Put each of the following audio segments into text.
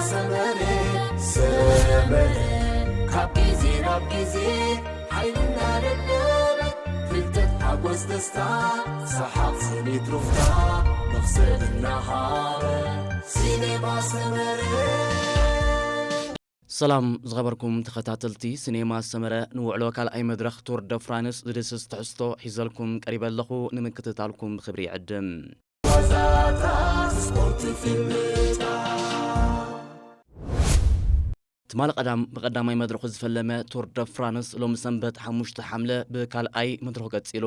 ሰመረ ሰመረ ካብ ግዜ ናብ ግዜ ሓይልና ደደበ ፍልጠት ሓጎስ ደስታ ሰሓቕ ስኒት ሩፍታ መኽሰብ እናሃበ ሲኔማ ሰመረ። ሰላም ዝኸበርኩም ተኸታተልቲ ሲኔማ ሰመረ፣ ንውዕሎ ካልኣይ መድረኽ ቱር ደ ፍራንስ ዝድስስ ትሕዝቶ ሒዘልኩም ቀሪበ ኣለኹ። ንምክትታልኩም ብክብሪ ይዕድም። ዋዛታት ስፖርት ፍልምታ ትማሊ ቀዳም ብቐዳማይ መድረኹ ዝፈለመ ቱር ደ ፍራንስ ሎሚ ሰንበት ሓሙሽተ ሓምለ ብካልኣይ መድረኹ ቀጺሉ።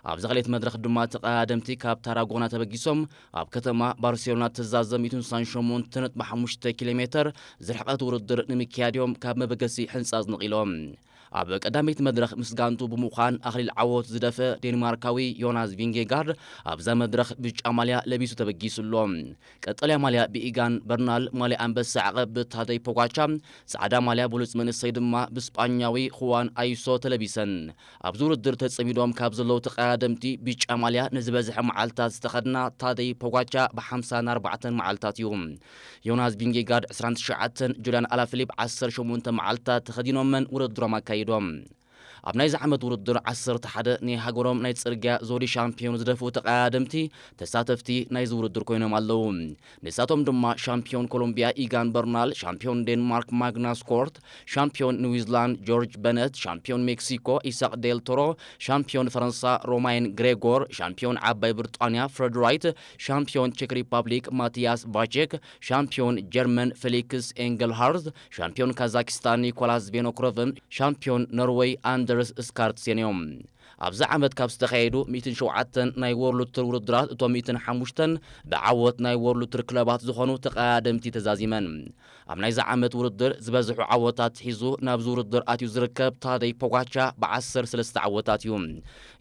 ኣብዚ ካልኣይቲ መድረኽ ድማ ተቐዳደምቲ ካብ ታራጎና ተበጊሶም ኣብ ከተማ ባርሴሎና ተዛዘም ሚእትን ስሳን ሸሞንተ ነጥቢ ሓሙሽተ ኪሎ ሜተር ዝርሕቐት ውድድር ንምክያድ እዮም ካብ መበገሲ ሕንጻ ዝነቒሎም። ኣብ ቀዳመይቲ መድረኽ ምስ ጋንቱ ብምዃን ኣኽሊል ዓወት ዝደፈ ዴንማርካዊ ዮናስ ቪንጌጋርድ ኣብዛ መድረኽ ብጫ ማልያ ለቢሱ ተበጊሱ ኣሎ። ቀጠልያ ማልያ ብኢጋን በርናል፣ ማልያ ኣንበሳ ዓቐብ ብታደይ ፖጋቻ፣ ጻዕዳ ማልያ ብሉጽ መንእሰይ ድማ ብስጳኛዊ ኹዋን ኣይሶ ተለቢሰን። ኣብዚ ውድድር ተጸሚዶም ካብ ዘለዉ ተቐዳደምቲ ብጫ ማልያ ንዝበዝሐ መዓልታት ዝተኸድና ታደይ ፖጋቻ ብ ሓምሳን ኣርባዕተን መዓልታት እዩ። ዮናስ ቪንጌጋርድ ዕስራን ትሽዓተን፣ ጁልያን ኣላፊሊፕ ዓሰርተ ሸሞንተ መዓልታት ተኸዲኖመን ውድድሮም ኣካይዶም። ኣብ ናይዚ ዓመት ውድድር ዓሰርተ ሓደ ናይ ሃገሮም ናይ ጽርግያ ዘውዲ ሻምፒዮን ዝደፍኡ ተቐዳደምቲ ተሳተፍቲ ናይዚ ውድድር ኮይኖም ኣለዉ። ንሳቶም ድማ ሻምፒዮን ኮሎምቢያ ኢጋን በርናል፣ ሻምፒዮን ዴንማርክ ማግናስ ኮርት፣ ሻምፒዮን ኒውዚላንድ ጆርጅ በነት፣ ሻምፒዮን ሜክሲኮ ኢሳቅ ዴል ቶሮ፣ ሻምፒዮን ፈረንሳ ሮማይን ግሬጎር፣ ሻምፒዮን ዓባይ ብሪጣንያ ፍረድ ራይት፣ ሻምፒዮን ቼክ ሪፓብሊክ ማቲያስ ቫቼክ፣ ሻምፒዮን ጀርመን ፌሊክስ ኤንገልሃርት፣ ሻምፒዮን ካዛኪስታን ኒኮላስ ቬኖክሮቭን ሻምፒዮን ኖርወይ ኣንደርስ ስካርትሴን እዮም። ኣብዚ ዓመት ካብ ዝተኻየዱ ሚእትን ሸውዓተን ናይ ወርልድ ቱር ውድድራት እቶም ሚእትን ሓሙሽተን ብዓወት ናይ ወርልድ ቱር ክለባት ዝኾኑ ተቐዳደምቲ ተዛዚመን። ኣብ ናይዚ ዓመት ውድድር ዝበዝሑ ዓወታት ሒዙ ናብዚ ውድድር ኣትዩ ዝርከብ ታደይ ፖጋቻ ብዓሰርተ ሰለስተ ዓወታት እዩ።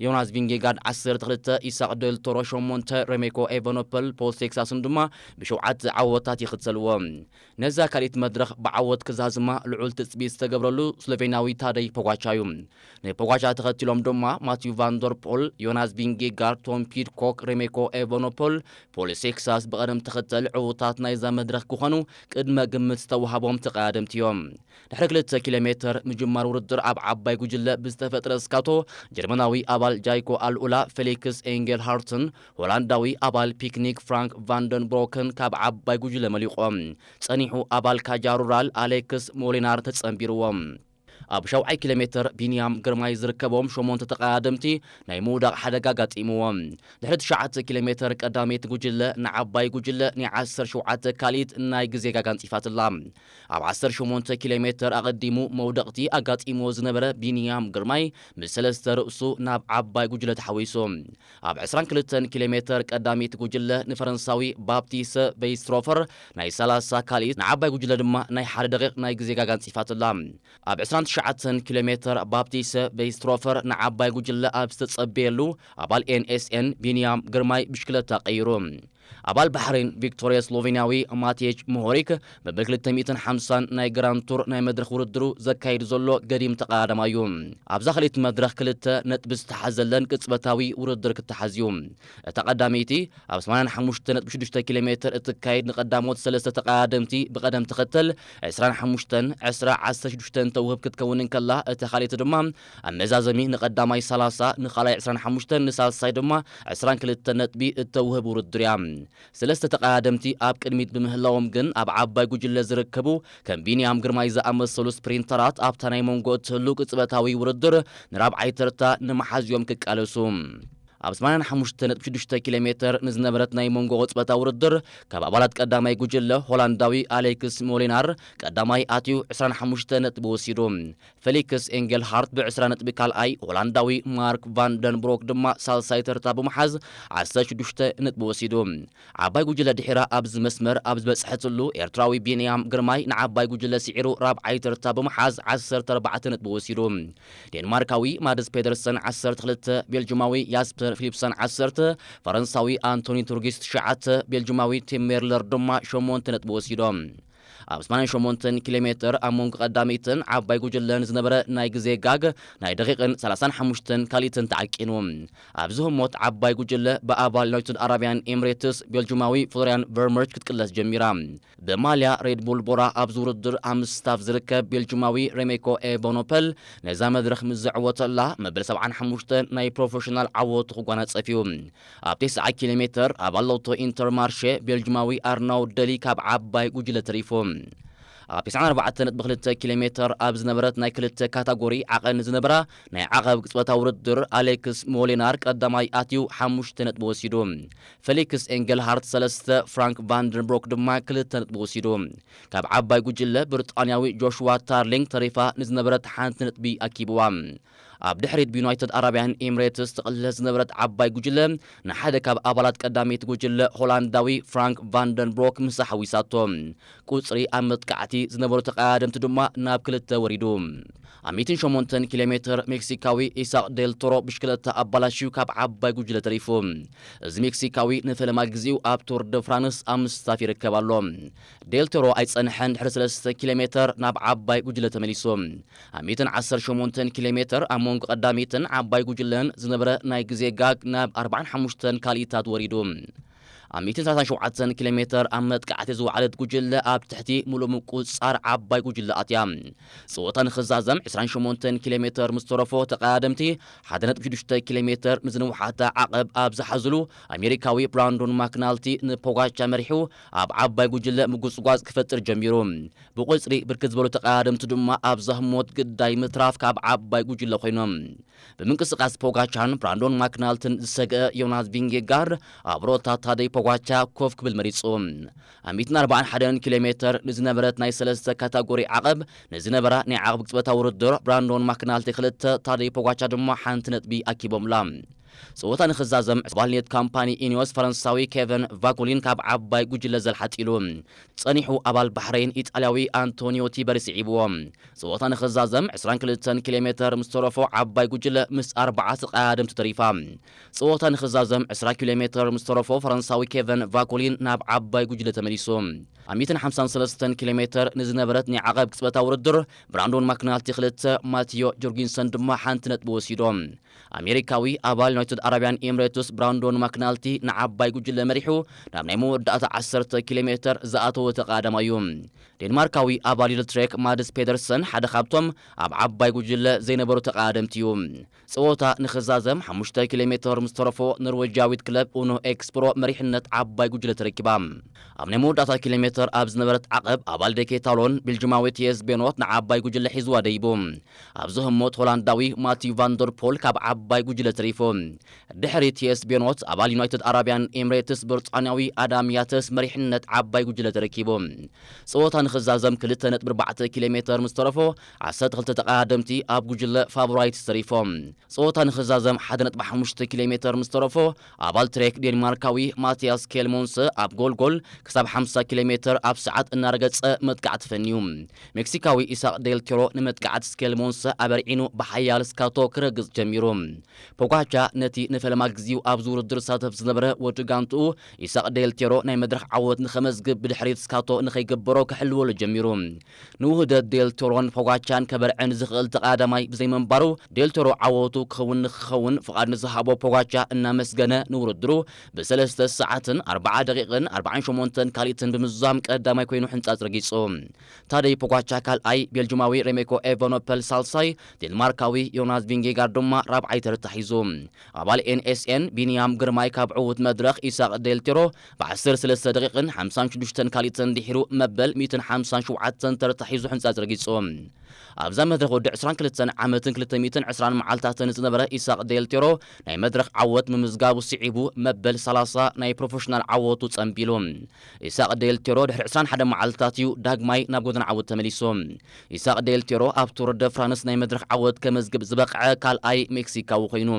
ዮናስ ቪንጌጋርድ ዓሰርተ ክልተ፣ ኢሳቅ ደል ቶሮ ሸሞንተ፣ ሬሜኮ ኤቨኖፐል ፖል ቴክሳስን ድማ ብሸውዓተ ዓወታት ይኽተልዎ። ነዛ ካልኢት መድረኽ ብዓወት ክዛዝማ ልዑል ትጽቢት ዝተገብረሉ ስሎቬንያዊ ታደይ ፖጋቻ እዩ። ንፖጋቻ ተኸቲሎም ድማ ማቲዩ ቫንደር ፖል፣ ዮናስ ቪንጌጋርድ፣ ቶም ፒድኮክ፣ ሬሜኮ ኤቨኖፖል፣ ፖል ሴክሳስ ብቐደም ተኸተል ዕዉታት ናይዛ መድረኽ ክኾኑ ቅድመ ግምት ዝተዋህቦም ተቐዳደምቲ እዮም። ድሕሪ ክልተ ኪሎ ሜተር ምጅማር ውድድር ኣብ ዓባይ ጉጅለ ብዝተፈጥረ እስካቶ ጀርመናዊ ኣባል ጃይኮ ኣልኡላ ፌሊክስ ኤንጌልሃርትን ሆላንዳዊ ኣባል ፒክኒክ ፍራንክ ቫንደንብሮክን ካብ ዓባይ ጉጅለ መሊቖም። ጸኒሑ ኣባል ካጃ ሩራል ኣሌክስ ሞሊናር ተጸንቢርዎም። ኣብ ሻውዓይ ኪሎ ሜተር ቢንያም ግርማይ ዝርከቦም ሸሞንተ ተቐዳደምቲ ናይ ምውዳቕ ሓደጋ ኣጋጢምዎም። ድሕሪ ትሽዓተ ኪሎ ሜተር ቀዳመይቲ ጉጅለ ንዓባይ ጉጅለ ናይ ዓሰርተ ሸውዓተ ካልኢት ናይ ግዜ ጋጋ ኣንጺፋትላ። ኣብ ዓሰርተ ሸሞንተ ኪሎ ሜተር ኣቐዲሙ መውደቕቲ ኣጋጢምዎ ዝነበረ ቢንያም ግርማይ ምስ ሰለስተ ርእሱ ናብ ዓባይ ጉጅለ ተሓዊሱ። ኣብ ዕስራን ክልተን ኪሎ ሜተር ቀዳመይቲ ጉጅለ ንፈረንሳዊ ባፕቲስ ቬይስትሮፈር ናይ ሰላሳ ካልኢት ንዓባይ ጉጅለ ድማ ናይ ሓደ ደቂቕ ናይ ግዜ ጋጋ ኣንጺፋትላ። ኣብ ዕስራን ትሽዓተን ኪሎ ሜተር ባፕቲስ ቬይስትሮፈር ንዓባይ ጉጅለ ኣብ ዝተጸበየሉ ኣባል ኤንኤስኤን ቢንያም ግርማይ ብሽክለታ ቀይሩ። ኣባል ባሕሬን ቪክቶርያ ስሎቬንያዊ ማቴጅ ምሆሪክ መበል ክልተ ሚእትን ሓምሳን ናይ ግራንድ ቱር ናይ መድረኽ ውድድሩ ዘካይድ ዘሎ ገዲም ተቐዳዳማይ እዩ። ኣብዛ ካልኢት መድረኽ ክልተ ነጥቢ ዝተሓዘለን ቅጽበታዊ ውድድር ክተሓዝ እዩ። እታ ቀዳመይቲ ኣብ ሰማንያን ሓሙሽተ ነጥቢ ሽዱሽተ ኪሎ ሜተር እትካየድ ንቀዳሞት ሰለስተ ተቐዳደምቲ ብቐደም ተኸተል ዕስራን ሓሙሽተን፣ ዕስራ፣ ዓሰርተ ሽዱሽተን ተውህብ ክትከውን እንከላ፣ እታ ካልኣይቲ ድማ ኣብ መዛዘሚ ንቐዳማይ ሰላሳ፣ ንኻልኣይ ዕስራን ሓሙሽተን፣ ንሳልሳይ ድማ ዕስራን ክልተን ነጥቢ እተውህብ ውድድር እያ። ሰለስተ ተቐዳደምቲ ኣብ ቅድሚት ብምህላዎም ግን ኣብ ዓባይ ጉጅለ ዝርከቡ ከም ቢንያም ግርማይ ዝኣመሰሉ ስፕሪንተራት ኣብታ ናይ መንጎ እትህሉ ቅጽበታዊ ውድድር ንራብዓይ ተርታ ንምሓዝ እዮም ክቃለሱ። ኣብ ሰማንያን ሓሙሽተ ነጥቢ ሽዱሽተ ኪሎ ሜተር ንዝነበረት ናይ መንጎ ቅጽበታዊ ውድድር ካብ ኣባላት ቀዳማይ ጉጅለ ሆላንዳዊ ኣሌክስ ሞሊናር ቀዳማይ ኣትዩ ዕስራን ሓሙሽተ ነጥቢ ወሲዱ። ፌሊክስ ኤንጌልሃርት ብዕስራ ነጥቢ ካልኣይ፣ ሆላንዳዊ ማርክ ቫንደንብሮክ ድማ ሳልሳይ ተርታ ብምሓዝ ዓሰርተ ሽዱሽተ ነጥቢ ወሲዱ። ዓባይ ጉጅለ ድሒራ ኣብዚ መስመር ኣብ ዝበጽሐትሉ ኤርትራዊ ቢንያም ግርማይ ንዓባይ ጉጅለ ስዒሩ ራብዓይ ተርታ ብምሓዝ ዓሰርተ ኣርባዕተ ነጥቢ ወሲዱ። ዴንማርካዊ ማድስ ፔደርሰን ዓሰርተ ክልተ፣ ቤልጅማዊ ያስፐር ፊሊፕሰን ዓሰርተ፣ ፈረንሳዊ ኣንቶኒ ቱርጊስ ትሽዓተ፣ ቤልጅማዊ ቲም ሜርለር ድማ ሸሞንተ ነጥቢ ወሲዶም። ኣብ ሰማንያን ሸሞንተን ኪሎ ሜትር ኣብ መንጎ ቀዳመይትን ዓባይ ጉጅለን ዝነበረ ናይ ግዜ ጋግ ናይ ደቂቕን ሰላሳን ሓሙሽተን ካልኢትን ተዓቂኑ። ኣብዚ ህሞት ዓባይ ጉጅለ ብኣባል ዩናይትድ ኣረብያን ኤምሬትስ ቤልጁማዊ ፍሎሪያን ቨርመርች ክትቅለስ ጀሚራ። ብማልያ ሬድ ቡል ቦራ ኣብዚ ውድድር ኣብ ምስታፍ ዝርከብ ቤልጁማዊ ሬሜኮ ኤቨኖፐል ነዛ መድረኽ ምስ ዘዕወተላ መበል ሰብዓን ሓሙሽተን ናይ ፕሮፌሽናል ዓወቱ ክጓናጸፍ እዩ። ኣብ ተስዓ ኪሎ ሜትር ኣባል ሎቶ ኢንተርማርሼ ቤልጁማዊ ኣርናውድ ደሊ ካብ ዓባይ ጉጅለ ተሪፉ። ኣብ ተስዓን ኣርባዕተን ነጥቢ ክልተ ኪሎ ሜትር ኣብ ዝነበረት ናይ ክልተ ካታጎሪ ዓቐን ዝነበራ ናይ ዓቐብ ቅጽበታዊ ውድድር ኣሌክስ ሞሊናር ቀዳማይ ኣትዩ ሓሙሽተ ነጥቢ ወሲዱ። ፌሊክስ ኤንገልሃርት ሰለስተ፣ ፍራንክ ቫንደንብሮክ ድማ ክልተ ነጥቢ ወሲዱ። ካብ ዓባይ ጉጅለ ብሪጣንያዊ ጆሽዋ ታርሊንግ ተሪፋ ንዝነበረት ሓንቲ ነጥቢ ኣኪብዋ። ኣብ ድሕሪት ብዩናይትድ ኣረብያን ኤምሬትስ ትቕለስ ዝነበረት ዓባይ ጉጅለ ንሓደ ካብ ኣባላት ቀዳመይቲ ጉጅለ ሆላንዳዊ ፍራንክ ቫንደንብሮክ ምሳ ሓዊሳቶ። ቁጽሪ ኣብ መጥቃዕቲ ዝነበሩ ተቐዳደምቲ ድማ ናብ ክልተ ወሪዱ። ኣብ ሚእትን ሸሞንተን ኪሎ ሜትር ሜክሲካዊ ኢሳቅ ዴል ቶሮ ብሽክለታ ኣባላሽዩ ካብ ዓባይ ጉጅለ ተሪፉ። እዚ ሜክሲካዊ ንፈለማ ግዜኡ ኣብ ቱር ደ ፍራንስ ኣብ ምስታፍ ይርከብ ኣሎ። ዴል ቶሮ ኣይጸንሐን ድሕሪ ሰለስተ ኪሎ ሜትር ናብ ዓባይ ጉጅለ ተመሊሱ። ኣብ ሚእትን ዓሰርተ ሸሞንተን ኪሎ ሜትር ኣብ መንጎ ቀዳሚትን ዓባይ ጉጅለን ዝነበረ ናይ ግዜ ጋግ ናብ ኣርባዓን ሓሙሽተን ካልኢታት ወሪዱ። ኣብ ሚእትን ሰላሳን ሸውዓተን ኪሎ ሜትር ኣብ መጥቃዕቲ ዝወዓለት ጉጅለ ኣብ ትሕቲ ሙሉእ ምቁጽጻር ዓባይ ጉጅለ ኣትያ። ጸወታ ንኽዛዘም ዕስራን ሸሞንተን ኪሎ ሜትር ምስ ተረፎ ተቐዳደምቲ ሓደ ነጥቢ ሽዱሽተ ኪሎ ሜትር ንዝንውሓታ ዓቐብ ኣብ ዝሓዝሉ ኣሜሪካዊ ብራንዶን ማክናልቲ ንፖጋቻ መሪሑ ኣብ ዓባይ ጉጅለ ምጉጽጓዝ ክፈጥር ጀሚሩ። ብቁጽሪ ብርክት ዝበሉ ተቐዳደምቲ ድማ ኣብ ዛህሞት ግዳይ ምትራፍ ካብ ዓባይ ጉጅለ ኮይኖም። ብምንቅስቃስ ፖጋቻን ብራንዶን ማክናልትን ዝሰግአ ዮናስ ቪንጌጋርድ ኣብ ሮታ ታደይ ፖጋቻ ኮፍ ክብል መሪጹ። ኣብ ሚእትን ኣርባዓን ሓደን ኪሎ ሜትር ንዝነበረት ናይ ሰለስተ ካታጎሪ ዓቐብ ንዝነበራ ናይ ዓቐብ ቅጽበታዊ ውድድር ብራንዶን ማክናልቲ ክልተ፣ ታደይ ፖጋቻ ድማ ሓንቲ ነጥቢ ኣኪቦምላ። ጸወታ ንኽዛዘም ኣባል ኔት ካምፓኒ ኢኒዮስ ፈረንሳዊ ኬቨን ቫኩሊን ካብ ዓባይ ጉጅለ ዘልሓጢሉ። ጸኒሑ ኣባል ባሕረይን ኢጣልያዊ ኣንቶኒዮ ቲበሪ ስዒብዎ። ጸወታ ንኽዛዘም ዕስራን ክልተን ኪሎ ሜትር ምስ ተረፎ ዓባይ ጉጅለ ምስ ኣርባዓ ተቐዳደምቲ ተሪፋ። ጸወታ ንኽዛዘም ዕስራ ኪሎ ሜትር ምስ ተረፎ ፈረንሳዊ ኬቨን ቫኮሊን ናብ ዓባይ ጉጅለ ተመሊሱ። ኣብ ሚእትን ሓምሳን ሰለስተን ኪሎ ሜትር ንዝነበረት ናይ ዓቐብ ቅጽበታዊ ውድድር ብራንዶን ማክናልቲ ክልተ፣ ማቲዮ ጆርጊንሰን ድማ ሓንቲ ነጥቢ ወሲዶም። ኣሜሪካዊ ኣባል ዩናይትድ ኣረብያን ኤምሬትስ ብራንዶን ማክናልቲ ንዓባይ ጉጅለ መሪሑ ናብ ናይ መወዳእታ ዓሰርተ ኪሎ ሜትር ዝኣተወ ተቐዳዳማይ እዩ። ዴንማርካዊ ኣባል ዩድል ትሬክ ማድስ ፔደርሰን ሓደ ካብቶም ኣብ ዓባይ ጉጅለ ዘይነበሩ ተቐዳደምቲ እዩ። ጸወታ ንኽዛዘም ሓሙሽተ ኪሎ ሜትር ምስ ተረፎ ኖርዌጃዊት ክለብ ኡኖ ኤክስፕሮ መሪሕነት ዓባይ ጉጅለ ተረኪባ። ኣብ ናይ መወዳእታ ኪሎ ሜትር ኣብ ዝነበረት ዓቐብ ኣባል ደኬታሎን ቤልጅማዊ ቲየስ ቤኖት ንዓባይ ጉጅለ ሒዝዋ ደይቡ። ኣብዚ ህሞት ሆላንዳዊ ማቲዩ ቫንደርፖል ካብ ዓባይ ጉጅለ ተሪፉ። ድሕሪ ቲየስ ቤኖት ኣባል ዩናይትድ ኣረብያን ኤምሬትስ ብሪጣንያዊ ኣዳም ያተስ መሪሕነት ዓባይ ጉጅለ ተረኪቡ። ጸወታ ንኽዛዘም ክልተ ነጥቢ ኣርባዕተ ኪሎ ሜትር ምስ ተረፎ ዓሰርተ ክልተ ተቐዳደምቲ ኣብ ጉጅለ ፋቮራይትስ ተሪፎም። ጸወታ ንኽዛዘም ሓደ ነጥቢ ሓሙሽተ ኪሎ ሜትር ምስ ተረፎ ኣባል ትሬክ ዴንማርካዊ ማቲያስ ኬልሞንሰ ኣብ ጎልጎል ክሳብ ሓምሳ ኪሎ ሜትር ኣብ ሰዓት እናረገጸ መጥቃዕቲ ፈንዩ። ሜክሲካዊ ኢሳቅ ዴል ቴሮ ንመጥቃዕቲ ስኬልሞንሰ ኣበርዒኑ ብሓያል ስካቶ ክረግጽ ጀሚሩ። ፖጋቻ ነቲ ንፈለማ ግዜኡ ኣብዚ ውድድር ዝሳተፍ ዝነበረ ወዲ ጋንትኡ ኢሳቅ ዴል ቴሮ ናይ መድረኽ ዓወት ንኸመዝግብ ብድሕሪት ስካቶ ንኸይግበሮ ክሕልወሉ ጀሚሩ። ንውህደት ዴል ቴሮን ፖጋቻን ከበርዕን ዝኽእል ተቐዳዳማይ ብዘይምንባሩ ዴል ቴሮ ዓወቱ ክኸውን ንክኸውን ፍቓድ ንዝሃቦ ፖጋቻ እናመስገነ ንውድድሩ ብሰለስተ ሰዓትን ኣርባዓ ደቂቕን ኣርባዓን ሸሞንተን ካልኢትን ብምዝዛም ቀዳማይ ኮይኑ ሕንጻጽ ረጊጹ። ታደይ ፖጋቻ ካልኣይ፣ ቤልጅማዊ ሬሜኮ ኤቨኖፐል ሳልሳይ፣ ዴንማርካዊ ዮናስ ቪንጌጋርድ ድማ ራብዓይ ተርታ ሒዙ። ኣባል ኤንኤስኤን ቢንያም ግርማይ ካብ ዕዉት መድረኽ ኢሳቅ ዴልቴሮ ብዓሰርተ ሰለስተ ደቂቕን ሓምሳን ሽዱሽተን ካልኢትን ድሒሩ መበል ሚእትን ሓምሳን ሸውዓተን ተርታ ሒዙ ሕንጻጽ ረጊጹ። ኣብዛ መድረኽ ወዲ ዕስራን ክልተን ዓመትን ክልተ ሚእትን ዕስራን መዓልታትን ዝነበረ ኢሳቅ ዴልቴሮ ናይ መድረኽ ዓወት ምምዝጋቡ ስዒቡ መበል ሰላሳ ናይ ፕሮፌሽናል ዓወቱ ጸንቢሉ። ኢሳቅ ዴልቴሮ ድሕሪ ዕስራን ሓደን መዓልትታት እዩ ዳግማይ ናብ ጎደና ዓወት ተመሊሱ። ኢሳቅ ዴልቴሮ ኣብ ቱር ደ ፍራንስ ናይ መድረኽ ዓወት ከመዝግብ ዝበቕዐ ካልኣይ ሜክሲካዊ ኮይኑ።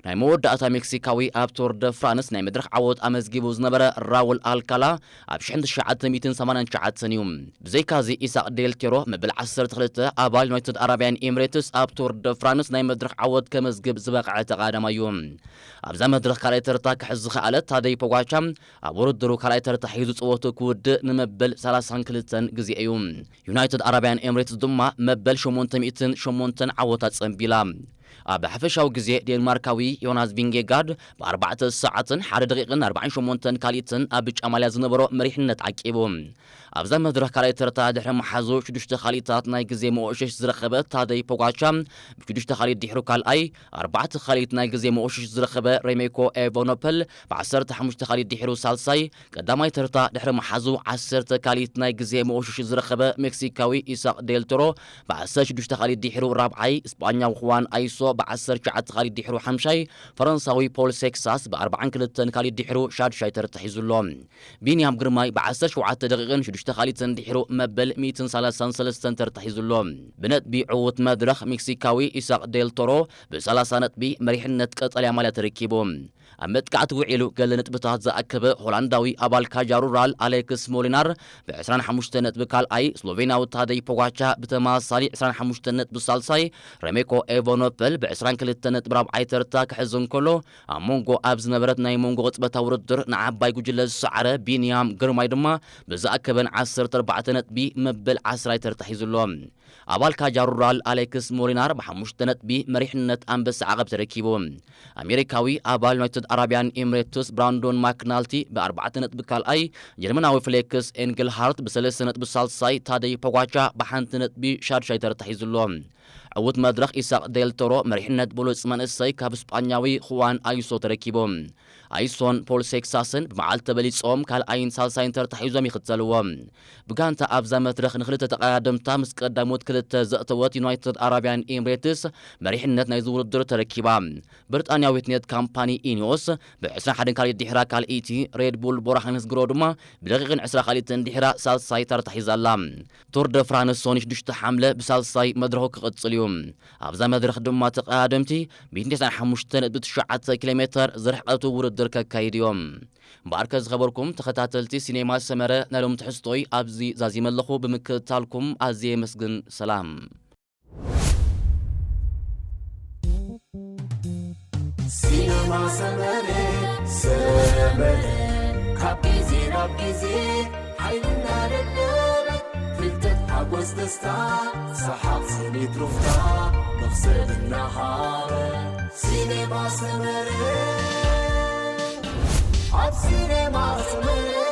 ናይ መወዳእታ ሜክሲካዊ ኣብ ቱር ደ ፍራንስ ናይ መድረኽ ዓወት ኣመዝጊቡ ዝነበረ ራውል ኣልካላ ኣብ ሽሕን ትሽዓተ ሚእትን ሰማንያን ትሽዓተን እዩ። ብዘይካዚ ኢሳቅ ዴልቴሮ መበል ዓሰርተ ክልተ ኣባል ዩናይትድ ኣረብያን ኤምሬትስ ኣብ ቱር ደ ፍራንስ ናይ መድረኽ ዓወት ከመዝግብ ዝበቕዐ ተቐዳዳማይ እዩ። ኣብዛ መድረኽ ካልኣይ ተርታ ክሕዝ ዝኸኣለ ታደይ ፖጋቻ ኣብ ውድድሩ ካልኣይ ተርታ ሒዙ ጸወቱ ክውድእ ንመበል ሰላሳን ክልተን ግዜ እዩ። ዩናይትድ ኣረብያን ኤምሬትስ ድማ መበል ሸሞንተ ሚእትን ሸሞንተን ዓወታ ጸንቢላ። ኣብ ሓፈሻዊ ግዜ ዴንማርካዊ ዮናስ ቪንጌጋርድ ብኣርባዕተ ሰዓትን ሓደ ደቂቕን ኣርባዓን ሸሞንተን ካልኢትን ኣብ ብጫ ማልያ ዝነበሮ መሪሕነት ዓቂቡ። ኣብዛ መድረኽ ካልኣይ ተርታ ድሕሪ መሓዙ ሽዱሽተ ካልኢታት ናይ ግዜ መወሸሽ ዝረኸበ ታደይ ፖጋቻ ብሽዱሽተ ካልኢት ድሕሩ ካልኣይ፣ ኣርባዕተ ካልኢት ናይ ግዜ መወሸሽ ዝረኸበ ሬሜኮ ኤቨኖፐል ብዓሰርተ ሓሙሽተ ካልኢት ድሕሩ ሳልሳይ፣ ቀዳማይ ተርታ ድሕሪ መሓዙ ዓሰርተ ካልኢት ናይ ግዜ መወሸሽ ዝረኸበ ሜክሲካዊ ኢሳቅ ዴልቶሮ ብዓሰርተ ሽዱሽተ ካልኢት ድሕሩ ራብዓይ፣ ስጳኛዊ ክዋን ኣይሶ ብዓሰርተ ትሽዓተ ካልኢት ድሕሩ ሓምሻይ፣ ፈረንሳዊ ፖል ሴክሳስ ብኣርባዓን ክልተን ካልኢት ድሕሩ ሻድሻይ ተርታ ሒዙ ኣሎ። ቢንያም ግርማይ ብዓሰርተ ሸውዓተ ደቂቕን ሽዱሽተ ካልኢትን ድሕሩ መበል ሚእትን ሰላሳን ሰለስተን ተርታ ሒዙ ኣሎ። ብነጥቢ ዕዉት መድረኽ ሜክሲካዊ ኢሳቅ ዴልቶሮ ብሰላሳ ነጥቢ መሪሕነት ቀጠልያ ማልያ ተረኪቡ። ኣብ መጥቃዕቲ ውዒሉ ገለ ነጥብታት ዝኣከበ ሆላንዳዊ ኣባል ካጃ ሩራል ኣሌክስ ሞሊናር ብዕስራን ሓሙሽተ ነጥቢ ካልኣይ፣ ስሎቬንያዊ ታደይ ፖጋቻ ብተመሳሳሊ ዕስራን ሓሙሽተ ነጥቢ ሳልሳይ፣ ሬሜኮ ኤቨኖፐል ብዕስራን ክልተ ነጥቢ ራብዓይ ተርታ ክሕዝ እንከሎ፣ ኣብ መንጎ ኣብ ዝነበረት ናይ መንጎ ቅጽበታዊ ውድድር ንዓባይ ጉጅለ ዝሰዓረ ቢንያም ግርማይ ድማ ብዝኣከበን ዓሰርተ ኣርባዕተ ነጥቢ መበል ዓስራይ ተርታ ሒዙ ኣሎ። ኣባል ካጃ ሩራል ኣሌክስ ሞሊናር ብሓሙሽተ ነጥቢ መሪሕነት ኣንበሳ ዓቐብ ተረኪቡ። ኣሜሪካዊ ኣባል ዩናይትድ ኣረብያን ኤምሬትስ ብራንዶን ማክናልቲ ብኣርባዕተ ነጥቢ ካልኣይ፣ ጀርመናዊ ፍሌክስ ኤንግልሃርት ብሰለስተ ነጥቢ ሳልሳይ፣ ታደይ ፖጋቻ ብሓንቲ ነጥቢ ሻድሻይ ተርታ ሒዙ ኣሎ። ዕዉት መድረኽ ኢሳቅ ዴልቶሮ መሪሕነት ብሉጽ መንእሰይ ካብ ስጳኛዊ ክዋን ኣይሶ ተረኪቡ። ኣይሶን ፖል ሴክሳስን ብመዓልቲ ተበሊጾም ካልኣይን ሳልሳይን ተርታ ሒዞም ይኽተልዎ። ብጋንታ ኣብዛ መድረኽ ንክልተ ተቐዳደምታ ምስ ቀዳሞት ክልተ ዘእተወት ዩናይትድ ኣረብያን ኤምሬትስ መሪሕነት ናይዚ ውድድር ተረኪባ። ብሪጣንያዊት ኔት ካምፓኒ ኢኒዮስ ብዕስራን ሓደን ካልኢት ድሕራ ካልኢቲ፣ ሬድ ቡል ቦራሃንስ ግሮ ድማ ብደቂቕን ዕስራ ካልኢትን ድሕራ ሳልሳይ ተርታ ሒዛ ኣላ። ቱር ደ ፍራንስ ሶኒ ሽዱሽተ ሓምለ ብሳልሳይ መድረኹ ክቕጽል እዩ። ኣብዛ መድረኽ ድማ ተቐዳደምቲ ሚእትን ተስዓን ሓሙሽተ ነጥቢ ትሽዓተ ኪሎ ሜተር ዝርሕቐቱ ውድድር ከካይድ እዮም። እምበኣርከ ዝኸበርኩም ተኸታተልቲ ሲኔማ ሰመረ፣ ናይ ሎም ትሕዝቶይ ኣብዚ ዛዚመ ኣለኹ። ብምክትታልኩም ኣዝየ የመስግን። ሰላም። ሲነማ ሰመረ፣ ሰመረ፣ ካብ ግዜ ናብ ግዜ ሓይልና ደደበ፣ ፍልጠት፣ ሓጎስ፣ ደስታ፣ ሰሓቕ፣ ስኒት፣ ሩፍታ፣ መኽሰብ እናሃበ። ሲነማ ሰመረ፣ ኣብ ሲነማ ሰመረ።